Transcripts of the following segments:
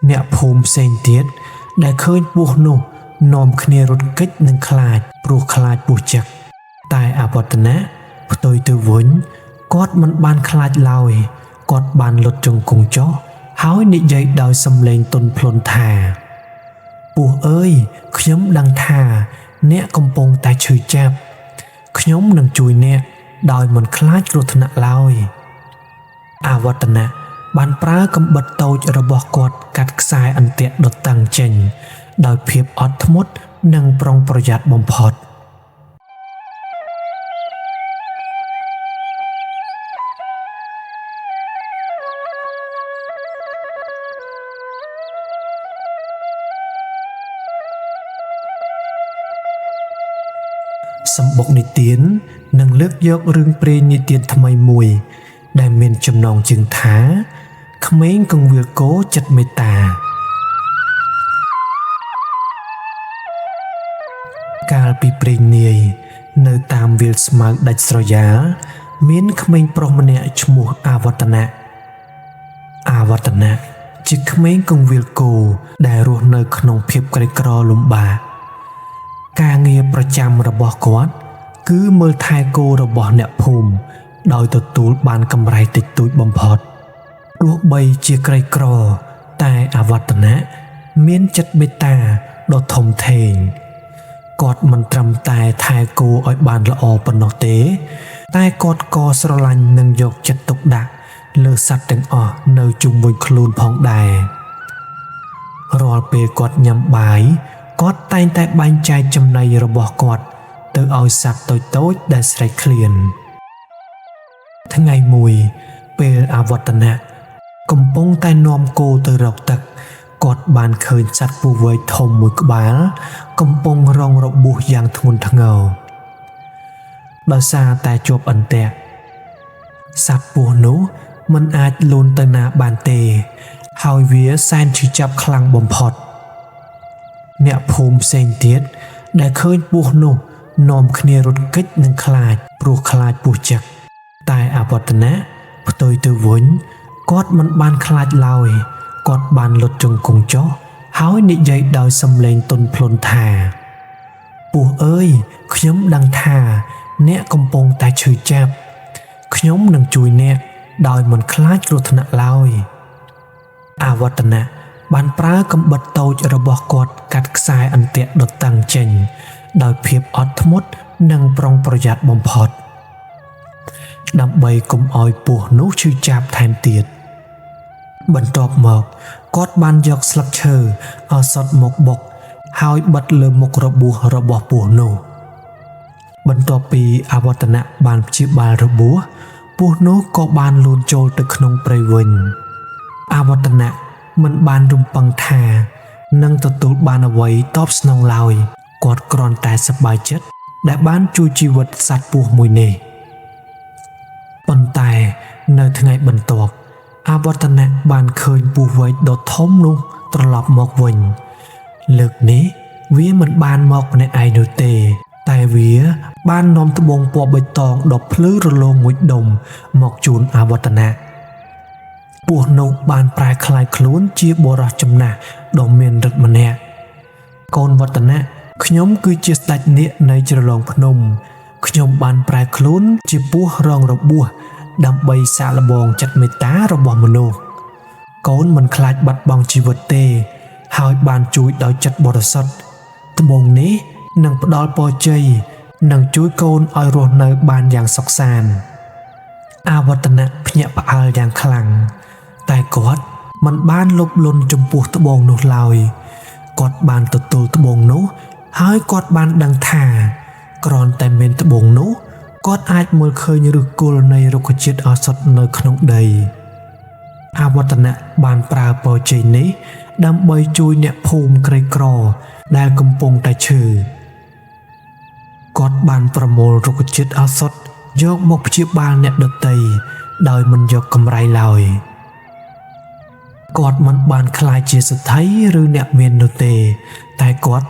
អ្នកភូមិផ្សេងទៀតដែលឃើញពស់នោះនាំគ្នារត់គេចនិងខ្លាចព្រោះខ្លាចពស់ចឹកតែអវឌ្ឍនៈផ្ទុយទៅវិញគាត់មិនបានខ្លាចឡើយគាត់បានលុតជង្គង់ចុះហើយនិយាយដោយសំឡេងទន់ភ្លន់ថាពស់អើយខ្ញុំដឹងថាអ្នកកំពុងតែឈឺចាប់ខ្ញុំនឹងជួយអ្នកដោយមិនខ្លាចគ្រោះថ្នាក់ឡើយអវឌ្ឍនៈបានប្រើកំបិតតូចរបស់គាត់កាត់ខ្សែអន្ទាក់ដ៏តឹងចេញដោយភាពអត់ធ្មត់និងប្រុងប្រយ័ត្នបំផុតសម្បុកនិទាននឹងលើកយករឿងព្រេងនិទានថ្មីមួយដែលមានចំណងជើងថាក្មេងកង្វៀលគោចិត្តមេត្តាកាលពីព្រេងនាយនៅតាមវាលស្មៅដាច់ស្រយាលមានក្មេងប្រុសម្នាក់ឈ្មោះអវឌ្ឍនៈអវឌ្ឍនៈជាក្មេងកង្វៀលគោដែលរស់នៅក្នុងភាពក្រីក្រលំបាកការងារប្រចាំរបស់គាត់គឺមើលថែគោរបស់អ្នកភូមិដោយទទួលបានកម្រៃតិចតួចបំផុតទោះបីជាក្រីក្រតែអវឌ្ឍនៈមានចិត្តមេត្តាដ៏ធំធេងគាត់មិនត្រឹមតែថែគោឲ្យបានល្អប៉ុណ្ណោះទេតែគាត់ក៏ស្រឡាញ់និងយកចិត្តទុកដាក់លើសត្វទាំងអស់នៅជុំវិញខ្លួនផងដែររាល់ពេលគាត់ញ៉ាំបាយគាត់តែងតែបែងចែកចំណីរបស់គាត់ទៅឲ្យសត្វតូចៗដែលស្រេកឃ្លានថ្ងៃមួយពេលអវឌ្ឍនៈកំពុងតែនាំគោទៅរកទឹកគាត់បានឃើញសត្វពស់វែកធំមួយក្បាលកំពុងរងរបួសយ៉ាងធ្ងន់ធ្ងរដោយសារតែជាប់អន្ទាក់សត្វពស់នោះមិនអាចលូនទៅណាបានទេហើយវាសែនឈឺចាប់ខ្លាំងបំផុតអ្នកភូមិផ្សេងទៀតដែលឃើញពស់នោះនាំគ្នារត់គេចនិងខ្លាចព្រោះខ្លាចពស់ចឹកតែអវឌ្ឍនៈផ្ទុយទៅវិញគាត់មិនបានខ្លាចឡើយគាត់បានលុតជង្គង់ចុះហើយនិយាយដោយសំឡេងទន់ភ្លន់ថាពស់អើយខ្ញុំដឹងថាអ្នកកំពុងតែឈឺចាប់ខ្ញុំនឹងជួយអ្នកដោយមិនខ្លាចគ្រោះថ្នាក់ឡើយអវឌ្ឍនៈបានប្រើកំបិតតូចរបស់គាត់កាត់ខ្សែអន្ទាក់ដ៏តឹងចេញដោយភាពអត់ធ្មត់និងប្រុងប្រយ័ត្នបំផុតដើម្បីកុំឲ្យពស់នោះឈឺចាប់ថែមទៀតបន្ទាប់មកគាត់បានយកស្លឹកឈើឱសថមកបុកហើយបិទលើមុខរបួសរបស់ពស់នោះបន្ទាប់ពីអវឌ្ឍនៈបានព្យាបាលរបួសពស់នោះក៏បានលូនចូលទៅក្នុងព្រៃវិញអវឌ្ឍនៈមិនបានរំពឹងថានឹងទទួលបានអ្វីតបស្នងឡើយគាត់គ្រាន់តែសប្បាយចិត្តដែលបានជួយជីវិតសត្វពស់មួយនេះប៉ុន្តែនៅថ្ងៃបន្ទាប់អវឌ្ឍនៈបានឃើញពស់វែកដ៏ធំនោះត្រឡប់មកវិញលើកនេះវាមិនបានមកម្នាក់ឯងនោះទេតែវាបាននាំត្បូងពណ៌បៃតងដ៏ភ្លឺរលោងមួយដុំមកជូនអវឌ្ឍនៈពស់នោះបានប្រែក្លាយខ្លួនជាបុរសចំណាស់ដ៏មានឫទ្ធិម្នាក់កូនវឌ្ឍនៈខ្ញុំគឺជាស្ដេចនាគនៃជ្រលងភ្នំខ្ញុំបានប្រែខ្លួនជាពស់រងរបួសដើម្បីសាកល្បងចិត្តមេត្តារបស់មនុស្សកូនមិនខ្លាចបាត់បង់ជីវិតទេហើយបានជួយដោយចិត្តបរិសុទ្ធត្បូងនេះនឹងផ្ដល់ពរជ័យនិងជួយកូនឲ្យរស់នៅបានយ៉ាងសុខសាន្តអវឌ្ឍនៈភ្ញាក់ផ្អើលយ៉ាងខ្លាំងតែគាត់មិនបានលោភលន់ចំពោះត្បូងនោះឡើយគាត់បានទទួលត្បូងនោះហើយគាត់បានដឹងថាគ្រាន់តែមានត្បូងនោះគាត់អាចមើលឃើញឫសគល់នៃរុក្ខជាតិឱសថនៅក្នុងដីអវឌ្ឍនៈបានប្រើពរជ័យនេះដើម្បីជួយអ្នកភូមិក្រីក្រដែលកំពុងតែឈឺគាត់បានប្រមូលរុក្ខជាតិឱសថយកមកព្យាបាលអ្នកដទៃដោយមិនយកកម្រៃឡើយគាត់មិនបានក្លាយជាសេដ្ឋីឬអ្នកមាននោះទេតែគាត់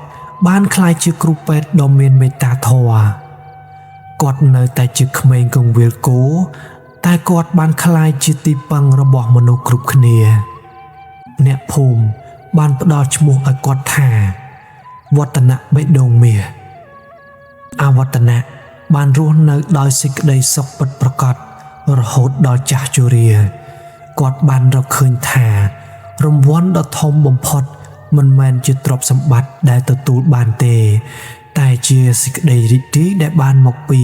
បានក្លាយជាគ្រូពេទ្យដ៏មានមេត្តាធម៌គាត់នៅតែជាក្មេងកង្វៀលគោតែគាត់បានក្លាយជាទីពឹងរបស់មនុស្សគ្រប់គ្នាអ្នកភូមិ បានផ្ដល់ឈ្មោះឲ្យគាត់ថាវឌ្ឍនៈបេះដូងមាសអវឌ្ឍនៈបានរស់នៅដោយសេចក្តីសុខពិតប្រាកដរហូតដល់ចាស់ជរាគាត់បានរកឃើញថារង្វាន់ដ៏ធំបំផុតមិនមែនជាទ្រព្យសម្បត្តិដែលទទួលបានទេតែជាសេចក្តីរីករាយដែលបានមកពី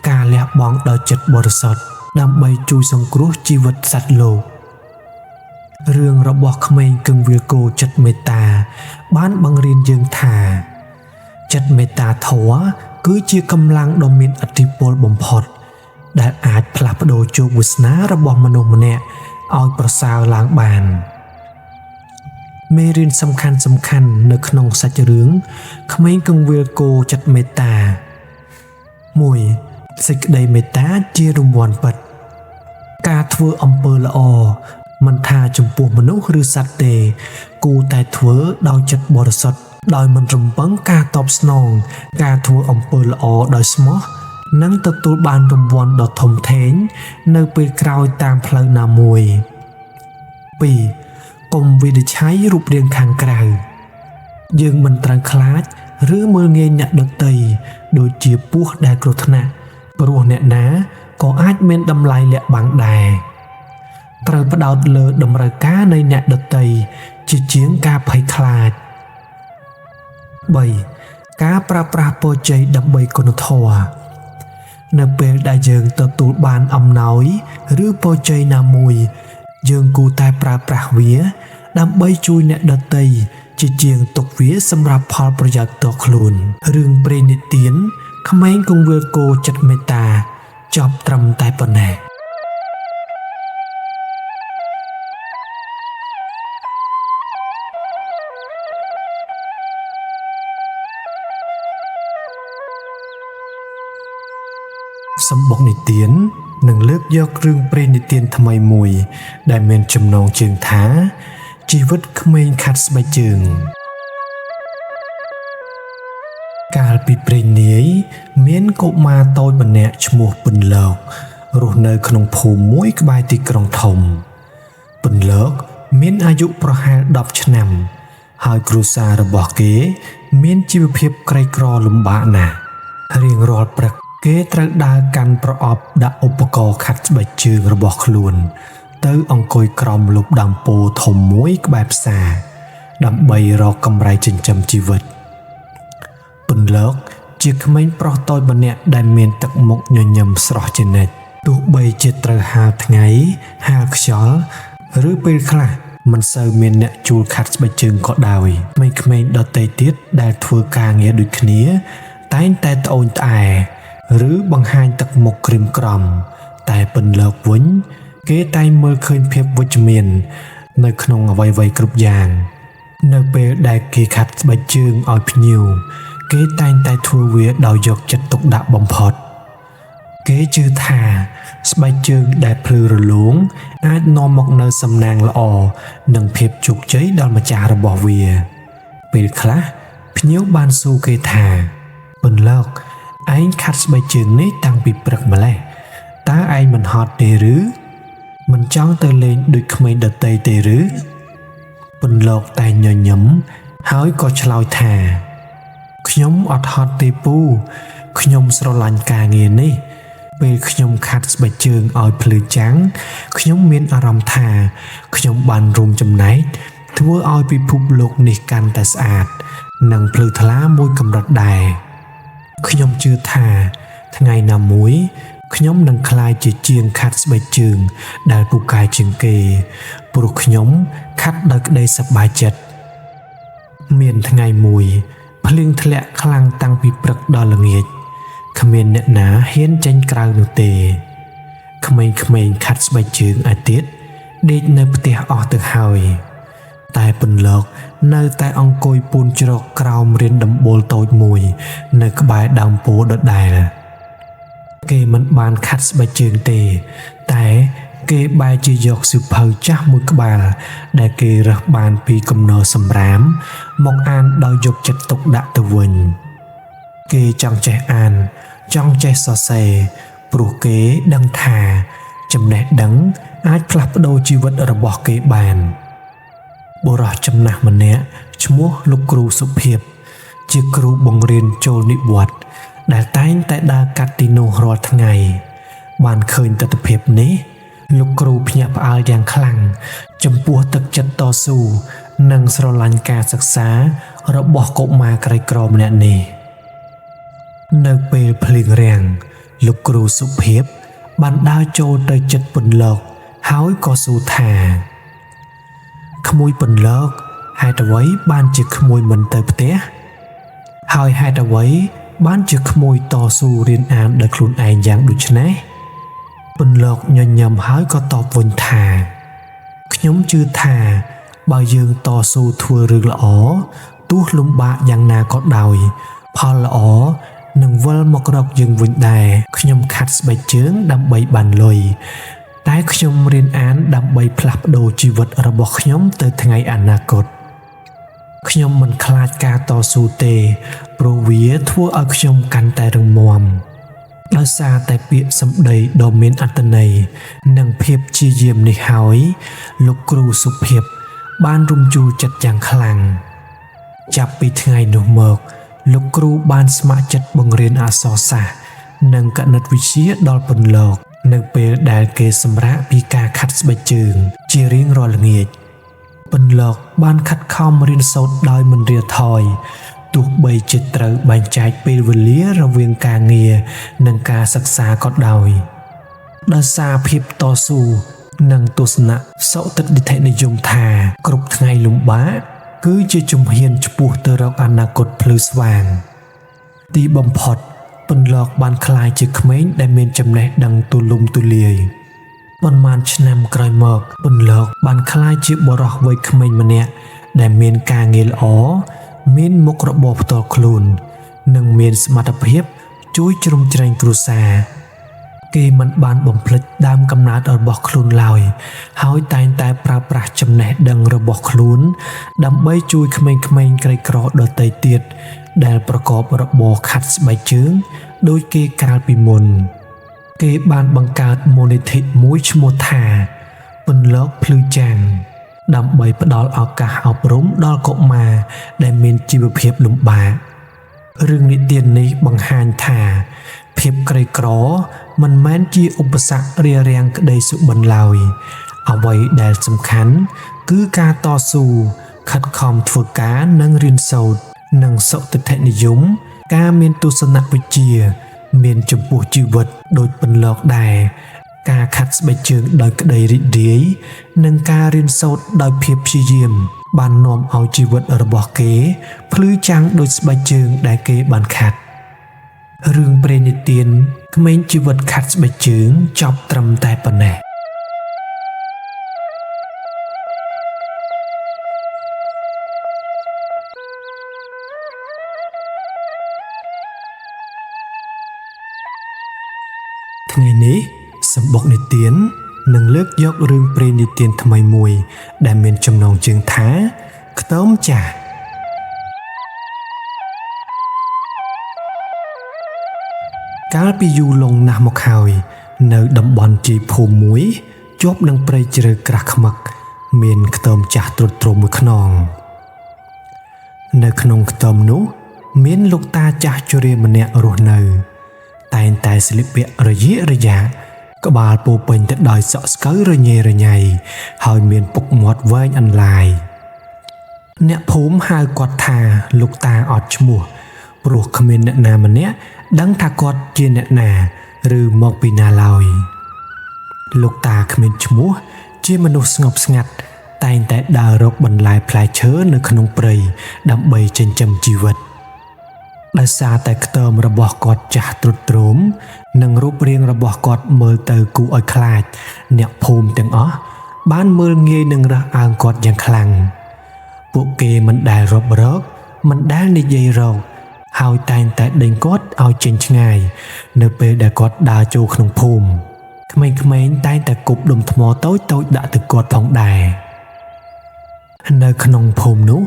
ការលះបង់ដោយចិត្តបរិសុទ្ធដើម្បីជួយសង្គ្រោះជីវិតសត្វលោករឿងរបស់ក្មេងគង្វាលគោចិត្តមេត្តាបានបង្រៀនយើងថាចិត្តមេត្តាធម៌គឺជាកម្លាំងដ៏មានឥទ្ធិពលបំផុតដែលអាចផ្លាស់ប្ដូរជោគវាសនារបស់មនុស្សម្នាក់ឲ្យប្រសើរឡើងបានមេរៀនសំខាន់ៗនៅក្នុងសាច់រឿងក្មេងគង្វាលគោចិត្តមេត្តា1សេចក្តីមេត្តាជារង្វាន់ពិតការធ្វើអំពើល្អមិនថាចំពោះមនុស្សឬសត្វទេគួរតែធ្វើដោយចិត្តបរិសុទ្ធដោយមិនរំពឹងការតបស្នងការធ្វើអំពើល្អដោយស្មោះនឹងទទួលបានរង្វាន់ដ៏ធំធេងនៅពេលក្រោយតាមផ្លូវណាមួយ2កុំវិនិច្ឆ័យរូបរាងខាងក្រៅយើងមិនត្រូវខ្លាចឬមើលងាយអ្នកដទៃដូចជាពស់ដែលគ្រោះថ្នាក់ព្រោះអ្នកណាក៏អាចមានតម្លៃលាក់បាំងដែរត្រូវផ្ដោតលើតម្រូវការនៃអ្នកដទៃជាជាងការភ័យខ្លាច3ការប្រើប្រាស់ពរជ័យដើម្បីគុណធម៌នៅពេលដែលយើងទទួលបានអំណោយឬពរជ័យណាមួយយើងគួរតែប្រើប្រាស់វាដើម្បីជួយអ្នកដទៃជាជាងទុកវាសម្រាប់ផលប្រយោជន៍ផ្ទាល់ខ្លួនរឿងព្រេងនិទានក្មេងគង្វាលគោចិត្តមេត្តាចប់ត្រឹមតែប៉ុណ្ណេះសម្បុកនិទាននឹងលើកយករឿងព្រេងនិទានថ្មីមួយដែលមានចំណងជើងថាជីវិតក្មេងខាត់ស្បែកជើងកាលពីព្រេងនាយមានកុមារតូចម្នាក់ឈ្មោះពន្លករស់នៅក្នុងភូមិមួយក្បែរទីក្រុងធំពន្លកមានអាយុប្រហែល10ឆ្នាំហើយគ្រួសាររបស់គេមានជីវភាពក្រីក្រលំបាកណាស់រៀងរាល់ព្រឹកគេត្រូវដើរកាន់ប្រអប់ដាក់ឧបករណ៍ខាត់ស្បែកជើងរបស់ខ្លួនទៅអង្គុយក្រោមលុបដើមពោធិ៍ធំមួយក្បែរផ្សារដើម្បីរកកម្រៃចិញ្ចឹមជីវិតពន្លកជាក្មេងប្រុសតូចម្នាក់ដែលមានទឹកមុខញញឹមស្រស់ជានិច្ចទោះបីជាត្រូវហាលថ្ងៃហាលខ្យល់ឬពេលខ្លះមិនសូវមានអ្នកជួលខាត់ស្បែកជើងក៏ដោយក្មេងៗដទៃទៀតដែលធ្វើការងារដូចគ្នាតែងតែត្អូញត្អែឬបង្ហាញទឹកមុខក្រៀមក្រំតែពន្លកវិញគេតែងមើលឃើញភាពវិជ្ជមាននៅក្នុងអ្វីៗគ្រប់យ៉ាងនៅពេលដែលគេខាត់ស្បែកជើងឲ្យភ្ញៀវគេតែងតែធ្វើវាដោយយកចិត្តទុកដាក់បំផុតគេជឿថាស្បែកជើងដែលភ្លឺរលោងអាចនាំមកនូវសំណាងល្អនិងភាពជោគជ័យដល់ម្ចាស់របស់វាពេលខ្លះភ្ញៀវបានសួរគេថាពន្លកឯងខាត់ស្បែកជើងនេះតាំងពីព្រឹកម្ល៉េះតើឯងមិនហត់ទេឬមិនចង់ទៅលេងដូចក្មេងដទៃទេឬពន្លកតែញញឹមហើយក៏ឆ្លើយថាខ្ញុំអត់ហត់ទេពូខ្ញុំស្រឡាញ់ការងារនេះពេលខ្ញុំខាត់ស្បែកជើងឲ្យភ្លឺចាំងខ្ញុំមានអារម្មណ៍ថាខ្ញុំបានរួមចំណែកធ្វើឲ្យពិភពលោកនេះកាន់តែស្អាតនិងភ្លឺថ្លាមួយកម្រិតដែរខ្ញុំជឿថាថ្ងៃណាមួយខ្ញុំនឹងក្លាយជាជាងខាត់ស្បែកជើងដែលពូកែជាងគេព្រោះខ្ញុំខាត់ដោយក្តីសប្បាយចិត្តមានថ្ងៃមួយភ្លៀងធ្លាក់ខ្លាំងតាំងពីព្រឹកដល់ល្ងាចគ្មានអ្នកណាហ៊ានចេញក្រៅនោះទេក្មេងៗខាត់ស្បែកជើងឯទៀតដេកនៅផ្ទះអស់ទៅហើយតែពន្លកនៅតែអង្គុយពូនជ្រកក្រោមរានដំបូលតូចមួយនៅក្បែរដើមពោធិ៍ដដែលគេមិនបានខាត់ស្បែកជើងទេតែគេបែរជាយកសៀវភៅចាស់មួយក្បាលដែលគេរើសបានពីគំនរសម្រាមមកអានដោយយកចិត្តទុកដាក់ទៅវិញគេចង់ចេះអានចង់ចេះសរសេរព្រោះគេដឹងថាចំណេះដឹងអាចផ្លាស់ប្ដូរជីវិតរបស់គេបាន បុរសចំណាស់ម្នាក់ឈ្មោះលោកគ្រូសុភាព ជាគ្រូបង្រៀនចូលនិវត្តន៍ដែលតែងតែដើរកាត់ទីនោះរាល់ថ្ងៃ បានឃើញទិដ្ឋភាពនេះ លោកគ្រូភ្ញាក់ផ្អើលយ៉ាងខ្លាំងចំពោះទឹកចិត្តតស៊ូនិងស្រឡាញ់ការសិក្សារបស់កុមារក្រីក្រម្នាក់នេះ នៅពេលភ្លៀងរាំងលោកគ្រូសុភាពបានដើរចូលទៅចិត្តពន្លកហើយក៏សួរថាក្មួយពន្លកហេតុអ្វីបានជាក្មួយមិនទៅផ្ទះហើយហេតុអ្វីបានជាក្មួយតស៊ូរៀនអានដោយខ្លួនឯងយ៉ាងដូចនេះពន្លកញញឹមហើយក៏តបវិញថាខ្ញុំជឿថាបើយើងតស៊ូធ្វើរឿងល្អទោះលំបាកយ៉ាងណាក៏ដោយផលល្អនឹងវិលមករកយើងវិញដែរខ្ញុំខាត់ស្បែកជើងដើម្បីបានលុយតែខ្ញុំរៀនអានដើម្បីផ្លាស់ប្ដូរជីវិតរបស់ខ្ញុំទៅថ្ងៃអនាគតខ្ញុំមិនខ្លាចការតស៊ូទេព្រោះវាធ្វើឲ្យខ្ញុំកាន់តែរឹងមាំដោយសារតែពាក្យសម្ដីដ៏មានអត្ថន័យនិងភាពព្យាយាមនេះហើយលោកគ្រូសុភាពបានរំជួលចិត្តយ៉ាងខ្លាំងចាប់ពីថ្ងៃនោះមកលោកគ្រូបានស្ម័គ្រចិត្តបង្រៀនអក្សរសាស្ត្រនិងគណិតវិទ្យាដល់ពន្លកនៅពេលដែលគេសម្រាកពីការខាត់ស្បែកជើងជារៀងរាល់ល្ងាចពន្លកបានខិតខំរៀនសូត្រដោយមិនរាថយទោះបីជាត្រូវបែងចែកពេលវេលារវាងការងារនិងការសិក្សាក៏ដោយដោយសារភាពតស៊ូនិងទស្សនៈសុទិដ្ឋិធិនិយមថាគ្រប់ថ្ងៃលំបាកគឺជាជំហានឆ្ពោះទៅរកអនាគតភ្លឺស្វាងទីបំផុតពន្លកបានក្លាយជាក្មេងដែលមានចំណេះដឹងទូលំទូលាយប៉ុន្មានឆ្នាំក្រោយមកពន្លកបានក្លាយជាបុរសវ័យក្មេងម្នាក់ដែលមានការងារល្អមានមុខរបរផ្ទាល់ខ្លួននិងមានសមត្ថភាពជួយជ្រោមជ្រែងគ្រួសារគេមិនបានបំភ្លេចដើមកំណើតរបស់ខ្លួនឡើយហើយតែងតែប្រើប្រាស់ចំណេះដឹងរបស់ខ្លួនដើម្បីជួយក្មេងៗក្រីក្រដទៃទៀតដែលប្រកបរបរខាត់ស្បែកជើងដូចគេកាលពីមុនគេបានបង្កើតមូលនិធិមួយឈ្មោះថាពន្លកភ្លឺចាំងដើម្បីផ្ដល់ឱកាសអប់រំដល់កុមារដែលមានជីវភាពលំបាករឿងនិទាននេះបង្ហាញថាភាពក្រីក្រមិនមែនជាឧបសគ្គរារាំងក្តីសុបិនឡើយអ្វីដែលសំខាន់គឺការតស៊ូខិតខំធ្វើការនិងរៀនសូត្រនិងសុទិដ្ឋិនិយមការមានទស្សនវិជ្ជាមានចំពោះជីវិតដូចពន្លកដែរការខាត់ស្បែកជើងដោយក្តីរីករាយនិងការរៀនសូត្រដោយភាពព្យាយាមបាននាំឲ្យជីវិតរបស់គេភ្លឺចាំងដូចស្បែកជើងដែលគេបានខាត់រឿងព្រេងនិទានក្មេងជីវិតខាត់ស្បែកជើងចប់ត្រឹមតែប៉ុណ្ណេះថ្ងៃនេះសម្បុកនិទាននឹងលើកយករឿងព្រេងនិទានថ្មីមួយដែលមានចំណងជើងថាខ្ទមចាស់កាលពីយូរលង់ណាស់មកហើយនៅតំបន់ជ័យភូមិមួយជាប់នឹងព្រៃជ្រៅក្រាស់ខ្មឹកមានខ្ទមចាស់ទ្រុឌទ្រោមមួយខ្នងនៅក្នុងខ្ទមនោះមានលោកតាចាស់ជរាម្នាក់រស់នៅតែងតែស្លៀកពាក់រយៈរយ៉ាក្បាលពោពេញទៅដោយសក់ស្កូវរញ៉េរញ៉ៃហើយមានពុកមាត់វែងអន្លាយអ្នកភូមិហៅគាត់ថាលោកតាអត់ឈ្មោះព្រោះគ្មានអ្នកណាម្នាក់ដឹងថាគាត់ជាអ្នកណាឬមកពីណាឡើយលោកតាគ្មានឈ្មោះជាមនុស្សស្ងប់ស្ងាត់តែងតែដើររកបន្លែផ្លែឈើនៅក្នុងព្រៃដើម្បីចិញ្ចឹមជីវិតដោយសារតែខ្ទមរបស់គាត់ចាស់ទ្រុឌទ្រោមនិងរូបរាងរបស់គាត់មើលទៅគួរឲ្យខ្លាចអ្នកភូមិទាំងអស់បានមើលងាយនិងរើសអើងគាត់យ៉ាងខ្លាំងពួកគេមិនដែលរាប់រកមិនដែលនិយាយរកហើយតែងតែដេញគាត់ឲ្យចេញឆ្ងាយនៅពេលដែលគាត់ដើរចូលក្នុងភូមិក្មេងៗតែងតែគប់ដុំថ្មតូចៗដាក់ទៅគាត់ផងដែរនៅក្នុងភូមិនោះ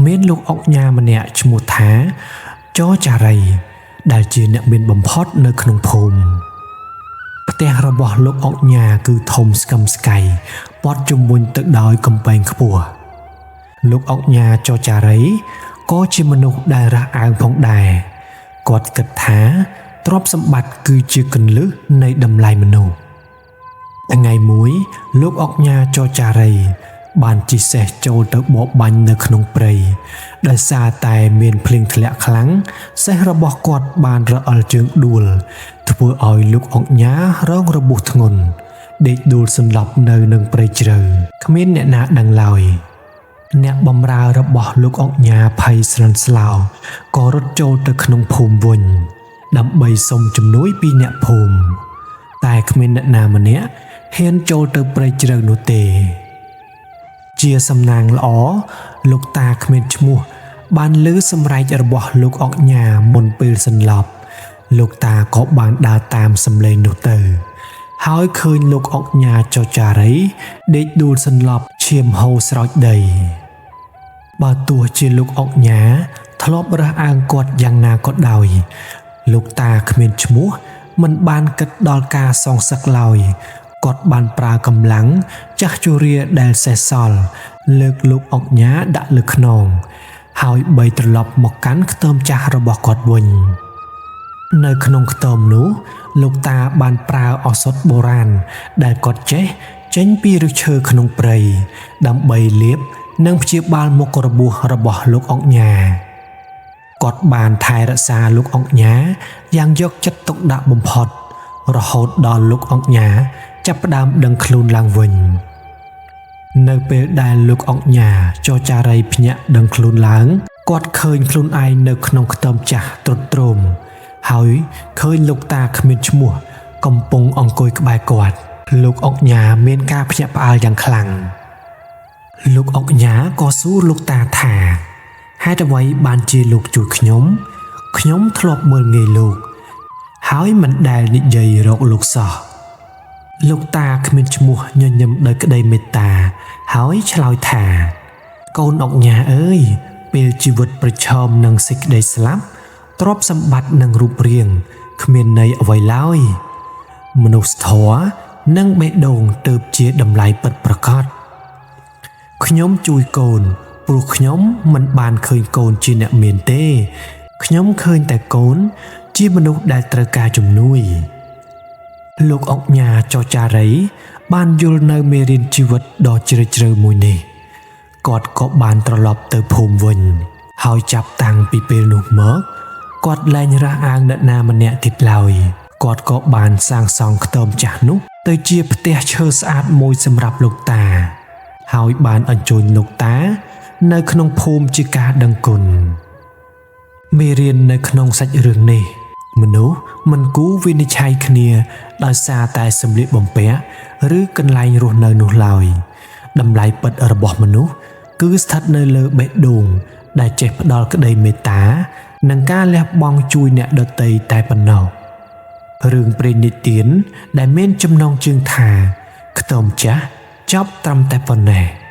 មានលោកអុកញ៉ាម្នាក់ឈ្មោះថាចចារីដែលជាអ្នកមានបំផុតនៅក្នុងភូមិផ្ទះរបស់លោកអុកញ៉ាគឺធំស្កឹមស្កៃព័ទ្ធជុំវិញទៅដោយកំពែងខ្ពស់ លោកអុកញ៉ាចចារីក៏ជាមនុស្សដែលរះអើងផងដែរគាត់គិតថាទ្រព្យសម្បត្តិគឺជាគន្លឹះនៃតម្លៃមនុស្សថ្ងៃមួយលោកអុកញ៉ាចចារីបានជិះសេះចូលទៅបរបាញ់នៅក្នុងព្រៃដោយសារតែមានភ្លៀងធ្លាក់ខ្លាំងសេះរបស់គាត់បានរអិលជើងដួលធ្វើឲ្យលោកអុកញ៉ារងរបួសធ្ងន់ដេកដួលសន្លប់នៅនឹងព្រៃជ្រៅគ្មានអ្នកណាដឹងឡើយអ្នកបម្រើរបស់លោកអុកញ៉ាភ័យស្លន់ស្លោក៏រត់ចូលទៅក្នុងភូមិវិញដើម្បីសុំជំនួយពីអ្នកភូមិតែគ្មានអ្នកណាម្នាក់ហ៊ានចូលទៅព្រៃជ្រៅនោះទេជាសំណាងល្អលោកតាគ្មានឈ្មោះបានឮសម្រែករបស់លោកអុកញ៉ាមុនពេលសន្លប់លោកតាក៏បានដើរតាមសំឡេងនោះទៅហើយឃើញលោកអុកញ៉ាចចារីដេកដួលសន្លប់ឈាមហូរស្រោចដីបើទោះជាលោកអុកញ៉ាធ្លាប់រើសអើងគាត់យ៉ាងណាក៏ដោយលោកតាគ្មានឈ្មោះមិនបានគិតដល់ការសងសឹកឡើយគាត់បានប្រើកម្លាំងចាស់ជរាដែលសេះសល់លើកលោកអុកញ៉ាដាក់លើខ្នងហើយបីត្រឡប់មកកាន់ខ្ទមចាស់របស់គាត់វិញនៅក្នុងខ្ទមនោះលោកតាបានប្រើឱសថបុរាណដែលគាត់ចេះចេញពីឫសឈើក្នុងព្រៃដើម្បីលាបនិងព្យាបាលមុខរបួសរបស់លោកអុកញ៉ាគាត់បានថែរក្សាលោកអុកញ៉ាយ៉ាងយកចិត្តទុកដាក់បំផុតរហូតដល់លោកអុកញ៉ាចាប់ផ្ដើមដឹងខ្លួនឡើងវិញនៅពេលដែលលោកអុកញ៉ាចចារីភ្ញាក់ដឹងខ្លួនឡើងគាត់ឃើញខ្លួនឯងនៅក្នុងខ្ទមចាស់ទ្រុឌទ្រោមហើយឃើញលោកតាគ្មានឈ្មោះកំពុងអង្គុយក្បែរគាត់លោកអុកញ៉ាមានការភ្ញាក់ផ្អើលយ៉ាងខ្លាំងលោកអុកញ៉ាក៏សួរលោកតាថាហេតុអ្វីបានជាលោកជួយខ្ញុំខ្ញុំធ្លាប់មើលងាយលោកហើយមិនដែលនិយាយរកលោកសោះលោកតាគ្មានឈ្មោះញញឹមដោយក្តីមេត្តាហើយឆ្លើយថាកូនអុកញ៉ាអើយពេលជីវិតប្រឈមនឹងសេចក្តីស្លាប់ទ្រព្យសម្បត្តិនិងរូបរាងគ្មានន័យអ្វីឡើយមនុស្សធម៌និងបេះដូងទើបជាតម្លៃពិតប្រាកដខ្ញុំជួយកូនព្រោះខ្ញុំមិនបានឃើញកូនជាអ្នកមានទេខ្ញុំឃើញតែកូនជាមនុស្សដែលត្រូវការជំនួយលោកអុកញ៉ាចចារីបានយល់នៅមេរៀនជីវិតដ៏ជ្រាលជ្រៅមួយនេះគាត់ក៏បានត្រឡប់ទៅភូមិវិញហើយចាប់តាំងពីពេលនោះមកគាត់លែងរើសអើងអ្នកណាម្នាក់ទៀតឡើយគាត់ក៏បានសាងសង់ខ្ទមចាស់នោះទៅជាផ្ទះឈើស្អាតមួយសម្រាប់លោកតាហើយបានអញ្ជើញលោកតានៅក្នុងភូមិជាការដឹងគុណមេរៀននៅក្នុងសាច់រឿងនេះមនុស្សមិនគួរវិនិច្ឆ័យគ្នាដោយសារតែសម្លៀកបំពាក់ឬកន្លែងរស់នៅនោះឡើយតម្លៃពិតរបស់មនុស្សគឺស្ថិតនៅលើបេះដូងដែលចេះផ្ដល់ក្តីមេត្តានិងការលះបង់ជួយអ្នកដទៃតែប៉ុណ្ណោះរឿងព្រេងនិទានដែលមានចំណងជើងថាខ្ទមចាស់ចប់ត្រឹមតែប៉ុណ្ណេះ។